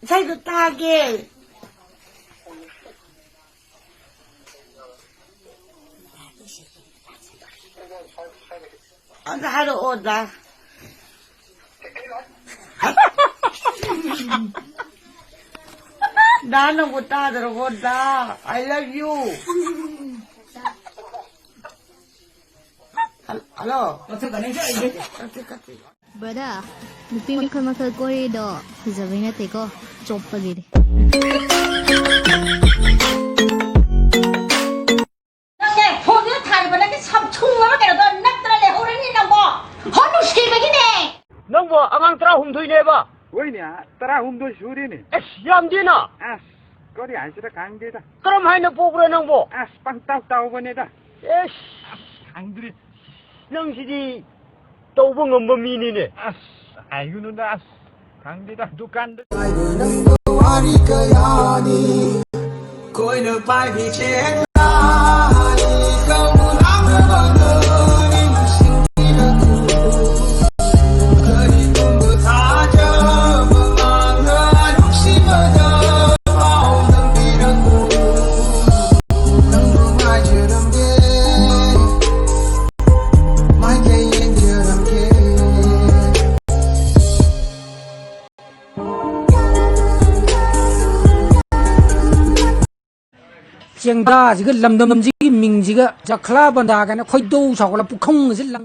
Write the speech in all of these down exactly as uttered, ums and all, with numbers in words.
ꯏꯁꯩꯗꯣ ꯇꯥꯒꯦ꯫ ꯑꯗ ꯍꯥꯏꯔꯛꯑꯣ, ꯗꯥ꯫ ꯗꯥ, ꯅꯪꯕꯨ ꯇꯥꯗ꯭ꯔꯕꯣ, ꯗꯥ? I love you. ꯍꯜ-, ꯍꯜꯂꯣ꯫ ꯀꯠꯊꯠ, ꯀꯠꯊꯠ꯫ ꯕ꯭ꯔꯗꯔ, ꯅꯨꯄꯤ ꯃꯈꯜ ꯃꯈꯜ ꯀꯣꯏꯔꯤꯗꯣ ꯐꯖꯕꯩ ꯅꯠꯇꯦꯀꯣ, ꯆꯣꯞꯄꯒꯤꯅꯤ꯫ ꯅꯪꯅꯦ, ꯐꯣꯟꯗꯨꯗ ꯊꯥꯔꯤꯕ ꯅꯪꯒꯤ ꯁꯝꯁꯨꯡ ꯑꯃ ꯀꯩꯅꯣꯗꯣ ꯅꯞꯇꯅ ꯂꯩꯍꯧꯔꯅꯤ ꯅꯪꯕꯣ꯫ ꯍꯣ, ꯅꯨꯡꯁꯤꯕꯒꯤꯅꯦ꯫ ꯅꯪꯕꯣ ꯑꯉꯥꯡ ꯇꯔꯥꯍꯨꯝꯗꯣꯏꯅꯦꯕ? ꯍꯣꯏꯅꯦ, ꯇꯔꯥꯍꯨꯝꯗꯣꯏ ꯁꯨꯔꯦꯅꯦ꯫ ꯑꯁ, ꯌꯥꯝꯗꯦꯅ꯫ ꯑꯁ, ꯀꯔꯤ ꯍꯥꯏꯁꯤꯔ ꯈꯪꯗꯦꯗ꯫ ꯀꯔꯝ ꯍꯥꯏꯅ ꯄꯣꯛꯄ꯭ꯔꯥ ꯅꯪꯕꯣ? ꯑꯁ, ꯄꯪꯇꯥꯎ ꯇꯥꯎꯕꯅꯦꯗ꯫ ꯑꯦꯁ꯫ ꯑꯁ, ꯈꯪꯗ꯭ꯔꯤ꯫ ꯅꯪꯁꯤꯗꯤ ꯇꯧꯕ ꯉꯝꯕ ꯃꯤꯅꯤꯅꯦ꯫ ꯑꯁ, ꯍꯥꯏꯒꯅꯨꯗ, ꯑꯁ, ꯈꯪꯗꯦꯗ, ꯗꯨꯀꯥꯟꯗ꯫ ꯋꯥꯔꯤ ꯀꯌꯥꯅꯤ꯫ ꯀꯣꯏꯅ ꯄꯥꯏꯕꯤ ꯆꯦꯟꯅ꯫ ꯀꯔꯤꯒꯨꯝꯕ ꯊꯥꯖꯕ ꯃꯥꯡꯅ ꯅꯨꯡꯁꯤꯕꯗ ꯄꯥꯎ ꯇꯝꯕꯤꯔꯛꯎ꯫ ꯅꯪꯕꯨ ꯉꯥꯏꯖꯔꯝꯒꯦ, ꯃꯥꯏꯀꯩ ꯌꯦꯡꯖꯔꯝꯒꯦ꯫ ꯆꯦꯡꯗꯥꯁꯤꯒ ꯂꯝꯗꯝꯁꯤꯒꯤ ꯃꯤꯡꯁꯤꯒ ꯖꯈ꯭ꯂꯥ ꯕꯟꯗꯥ ꯀꯥꯏꯅ ꯈꯣꯏꯗꯧ ꯁꯥꯎꯒꯠꯂ ꯄꯨꯈꯝꯒꯁꯦ ꯂꯪ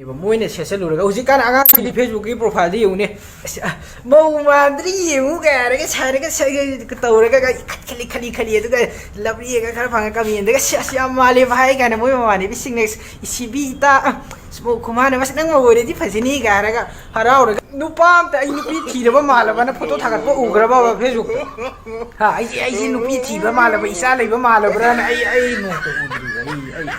ꯃꯣꯏꯅ ꯁꯦꯠꯆꯜꯂꯨꯔꯒ ꯍꯧꯖꯤꯛꯀꯥꯟ ꯑꯉꯥꯡꯁꯤꯡꯗꯤ Facebookꯀꯤ profileꯗ ꯌꯦꯡꯉꯨꯅꯦ꯫ "ꯑꯁ, ꯑ, ꯃꯧ ꯃꯥꯟꯗ꯭ꯔꯤ ꯌꯦꯡꯉꯨ" ꯀꯥꯏꯅꯒ ꯁꯥꯔꯒ ꯁ-, ꯇꯧꯔꯒ ꯈꯠꯂꯤ, ꯈꯠꯂꯤ, ꯈꯠꯂꯤ, ꯑꯗꯨꯒ ꯂꯞꯂꯤꯒ ꯈꯔ ꯐꯪꯉ commentꯗꯒ "ꯁꯤ, ꯑꯁ, ꯌꯥꯝ ꯃꯥꯜꯂꯦ ꯚꯥꯏ" ꯀꯥꯏꯅ ꯃꯣꯏ ꯃꯃꯥꯟꯅꯕꯤꯁꯤꯡꯅ "ꯁꯤꯕꯤ ꯏꯇꯥ, ꯑ, ꯑꯁ, ꯃꯧ ꯈꯨꯃꯥꯟꯅꯕ, ꯑꯁ, ꯅꯪ ꯃꯧ ꯑꯣꯏꯔꯗꯤ ꯐꯖꯅꯤ" ꯀꯥꯏ ꯍꯥꯏꯔꯒ ꯍꯔꯥꯎꯔꯒ꯫ ꯅꯨꯄꯥ ꯑꯝꯇ ꯑꯩ ꯅꯨꯄꯤ ꯊꯤꯔꯕ ꯃꯥꯜꯂꯕꯅ photo ꯊꯥꯒꯠꯄ ꯎꯈ꯭ꯔꯕꯕ Facebookꯇ? ꯍꯥ, ꯑꯩꯁꯦ, ꯑꯩꯁꯦ ꯅꯨꯄꯤ ꯊꯤꯕ ꯃꯥꯜꯂꯕ, ꯏꯆꯥ ꯂꯩꯕ ꯃꯥꯜꯂꯕ꯭ꯔꯥꯅ ꯑꯩ, ꯑꯩ ꯅꯣꯡꯇ ꯎꯗ꯭ꯔꯤ꯫ ꯑꯩ, ꯑꯩ